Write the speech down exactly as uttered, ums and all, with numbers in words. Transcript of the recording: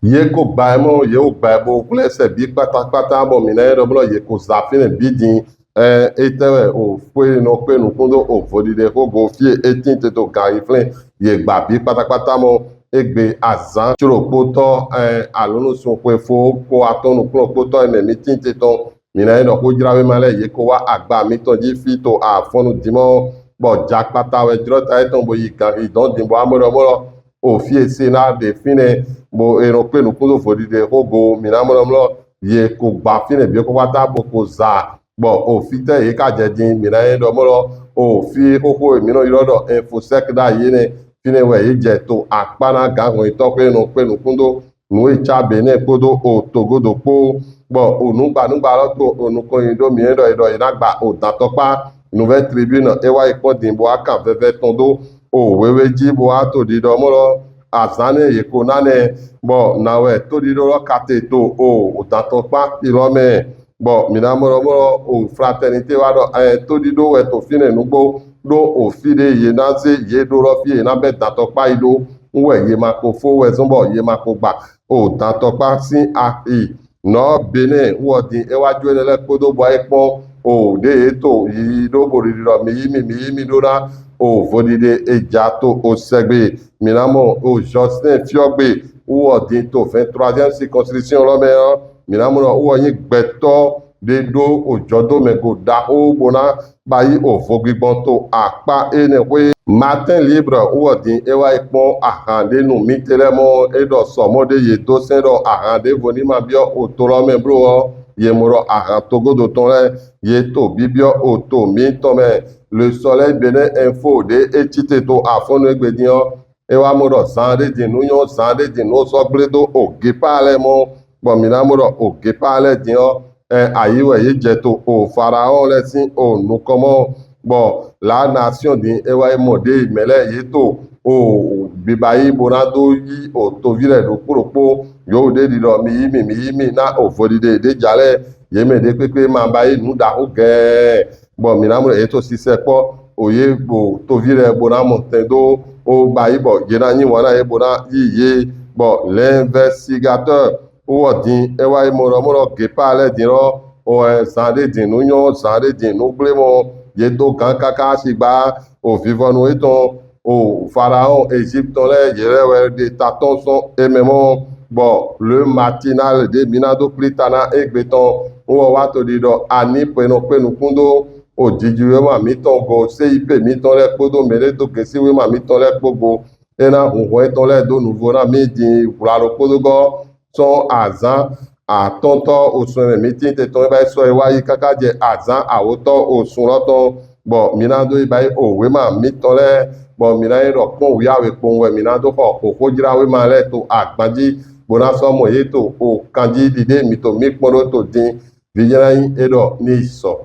Ye ko gba ɛ mɔ, ye wo gba ɛ bo whlɛ sɛ bi kpatakpata, bɔ mi na yɛ dɔ blɔ ye ko za finɛ bi din. Ɛ, etɛ wɛ o fue nɔ kpe nukun do o vodide xo go fie e tin te to gan yi flɛn ye gba bi kpatakpata mɔ. Egbe azan ciro kpotɔ, ɛ, alonu sun xwe fo ko atɔn nukun kpotɔ ɛ mɛ mi tin te tɔn. Mi na yɛ dɔ xo jra wema lɛ ye ko wa agba mitɔn ji fi to afɔnnu dimɔ, bɔ jakpata wɛ jrɔ ta etɔn bo yi gan yi dɔn din bɔ amɔ dɔ mɔ lɔ o fie se na de finɛ, bo e nɔ kpe nukun do vodide xo go mi na mɔ dɔ mɔ lɔ ye ko gba finɛ bi ko kpata bo ko za. Bɔ o fitɛ ye ka jɛ din, mi na yɛ dɔ mɔ lɔ o fi xoxo mi nɔ yrɔ dɔ infosec da ye nɛ, finɛ wɛ ye jɛ to akpa na gan hɔn tɔ xwe nɔ kpe nukun do nu e ca Benɛ kpodo o Togodo kpo. Bɔ o nugbanugba lɔ to o nukɔn yi do mi yɛ dɔ yi dɔ yi na gba o dantɔkpa. Nouvelle Tribune e wa yi kpɔn din bo a kan vɛvɛ tɔn do o wewe ji bo a to didɔ mɔ lɔ azan nɛ ye ko na nɛ, bɔ na wɛ to didɔ lɔ ka te to o dantɔkpa ti lɔ mɛ. Bɔ mi na mɔ dɔ mɔ lɔ o Fraternité wa dɔ ɛ to dido wɛ to finɛ nugbo do o fi de ye na ze ye do lɔ fi ye na bɛ dantɔkpa yi do. N wɛ ye ma ko fo wɛ zɔn bɔ ye ma ko gba o dantɔkpa sin axi. Nɔ Benɛ wɔ din e wa jo enɛ lɛ kpodo bɔ e kpɔn o de ye to yi do bo didi dɔ mi yi mi mi yi mi do na o vodide e ja to o sɛgbe. Mi na mɔ o Jocelyn Fiɔgbe wɔ din to vingt-troisième circonscription lɔ mɛ ɔ, mi na mɔ dɔ wɔ yin gbɛtɔ de do o jɔdomɛ go daxo bo na ba yi o vogbigbɔn to akpa enɛ xwe. Matin Libre wɔ din e wa yi kpɔn ahan de nu mi te lɛ mɔ e dɔ sɔmɔ de ye do sɛn dɔ ahan de vo ni ma biɔ o to lɔ mɛ blo ɔ, ye mɔ dɔ ahan Togodo tɔn lɛ ye to bibiɔ o to mi tɔn mɛ. Le Soleil Benɛ Info de e ci te to afɔnnu egbe din ɔ, e wa mɔ dɔ zan de din nu nyɔ, zan de din nu sɔ gble do o gepa lɛ mɔ, bɔ mi na mɔ dɔ o gepa lɛ din ɔ, ɛ ayi wɛ ye jɛ to o Pharaon lɛ sin o nukɔn mɔ. Bɔ La Nation din e wa yi mɔ de mɛ lɛ ye to o biba yi bo na do yi o tovi lɛ dokpo dokpo yo de didɔ mi yi mi mi yi mi na o vodide de ja lɛ ye mɛ de kpekpe ma ba yi nu daxo gɛɛ. Bɔ mi na mɔ ye to sisɛ kpɔ o ye bo tovi lɛ bo na mɔ tɛn do o ba yi bɔ ye na nyi wɔn na ye bo na yi ye. Bɔ L'Investigateur wɔ din e wa yi mɔ dɔ mɔ dɔ gepa lɛ din lɔ o ɛ zan de din nu nyɔ, zan de din nu gble mɔ ye do gan kaka sigba o vivɔnu etɔn o Pharaon Egypte lɛ ye lɛ wɛ de ta tɔn sɔn e mɛ mɔ. Bɔ Le Matinal de mi na do kpli ta na egbe tɔn wɔ wa to didɔ ani pwenɔ kpe nukun do o jiji wema mitɔn go C I P mitɔn lɛ kpodo mɛ de do gesi wema mitɔn lɛ kpo go e na hunhun etɔn lɛ do nuvo na mi din wla dokpo do gɔ sɔn azan atɔntɔ osun mɛ mi tin te tɔn e ba yi sɔ e wa yi kaka jɛ azan awotɔ osun lɔ tɔn. Bɔ mi na do yi ba yi o wema mitɔn lɛ, bɔ mi na yi dɔ kpɔn wiawe kpowun wɛ mi na do xɔ xoxo jra wema lɛ to agbanji bo na sɔ mɔ ye to o kanji dide mi to mi kpɔn do to din. Vijɛ na yi e dɔ ni sɔ.